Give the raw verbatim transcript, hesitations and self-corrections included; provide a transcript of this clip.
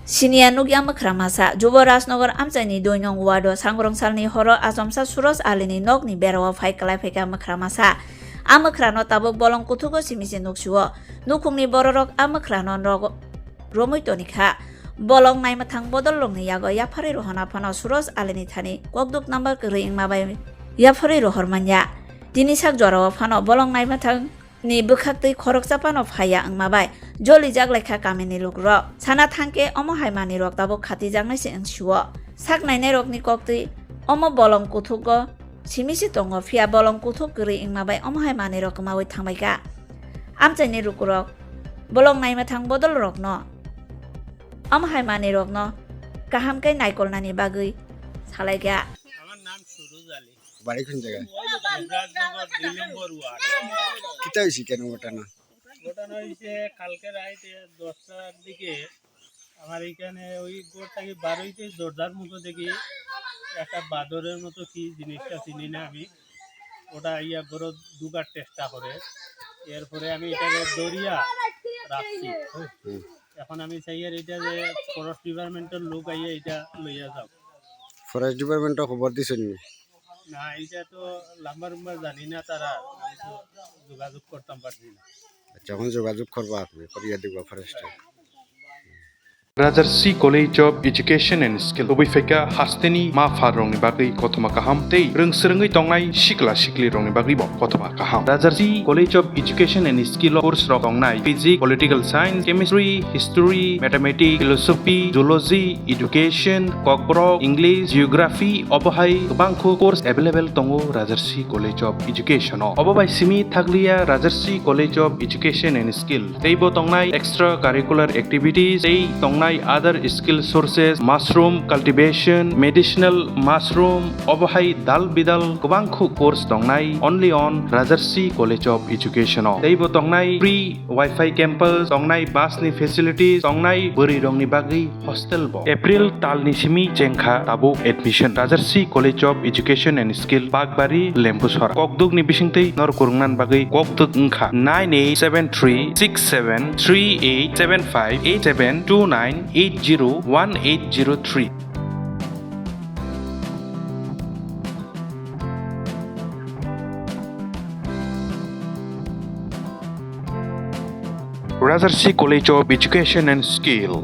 Siniya nukya mwkhra masa. Jubo Rajnagar amchaini dui nong ward o sangrong salni horo achomsa Suraj Alini nokni berao phai kwlai phaikha mwkhra masa. A mwkhrano tabuk bolong kuthugo simi se nuksio. Nukhungni bororok a mwkhrano nogo romwi tonikha. Bolong naimwthang bodolrokni yago yapharwi rohorna phano Suraj Alini thani kokduk number kwrwi wngma bai yapharwi rohor manya. Tini sak jorao phano bolong naimwthang ni bwkhaktwi khoroksa phano phaiya wngma bai jolijak laikha kamini lukurok. Sana thangkhe omo hai manwirok tabuk khatijaknai se wngsio. Sak nainairokni koktwi omo bolong kuthugo simi se tongo, phiya bolong kuthuk kwrwi wngma bai omo hai manwirok kwmaui thangbaikha. Amchaini lukurok bolong naimwthang bodolrokno omo hai manwirokno kaham khe naikolnani bagwi salaikha. আমার নাম সুরজ আলী। বাড়ি কোন জায়গায়? রাজনগর দুই নম্বর ওয়ার্ড। কিতা হয়েছে কেন ঘটনা? ঘটনা হয়েছে কালকে রাইতে দশটার দিকে আমার এখানে ওই ঘর থেকে বারোইতে দরজার মুখে দেখি একটা বাদরের মতো কি জিনিসটা চিনি না আমি, ওটা ইয়া ঘরে ঢুকার চেষ্টা করে, এরপরে আমি এটাকে ধরিয়া রাখছি। হুম। এখন আমি চাই আর এটা যে ফরেস্ট ডিপার্টমেন্টের লোক আইয়া এটা লইয়া যাও। ফরেস্ট ডিপার্টমেন্টে খবর দিছেন নি? না, এটা তো লাম্বার উম্বার জানি না তারা, আমি তো যোগাযোগ করতাম পারছি না। আচ্ছা, এখন যোগাযোগ করবা আপনি, করিয়া দিবা ফরেস্টে। Rajarsi College of Education and Skill, tubui phaikha hasteni ma pharrokni bagwi kothoma kaham tei rwngswrwngwi tongnai sikla siklirokni bagwibo kothoma kaham. Rajarsi College of Education and Skill o course rok tongnai physics, political science, chemistry, history, mathematics, philosophy, zoology, education, kokborok, English, geography, obo hai kwbangkho course available tongo Rajarsi College of Education o. Obo bai simi thakliya Rajarsi College of Education and Skill. Teibo tongnai extra curricular activities, tei tongnai other skill sources, mushroom cultivation, medicinal mushroom, obo hai dal bidal kwbangkho course tongnai only on Rajarsi College of Education o. Teibo tongnai free Wi-Fi campus, tongnai bus ni facilities, tongnai bwrwi rokni bagwi hostel bo. April talni simi chengkha tabuk admission. Rajarsi College of Education and Skill, Bakbari, Lembusora. Kokduk ni bisingtwi nor kwrwngna bagwi kokduk wngkha nine eight seven three six seven three eight seven five eight seven two nine eight zero one eight zero three. Rajarsi College of Education and Skill.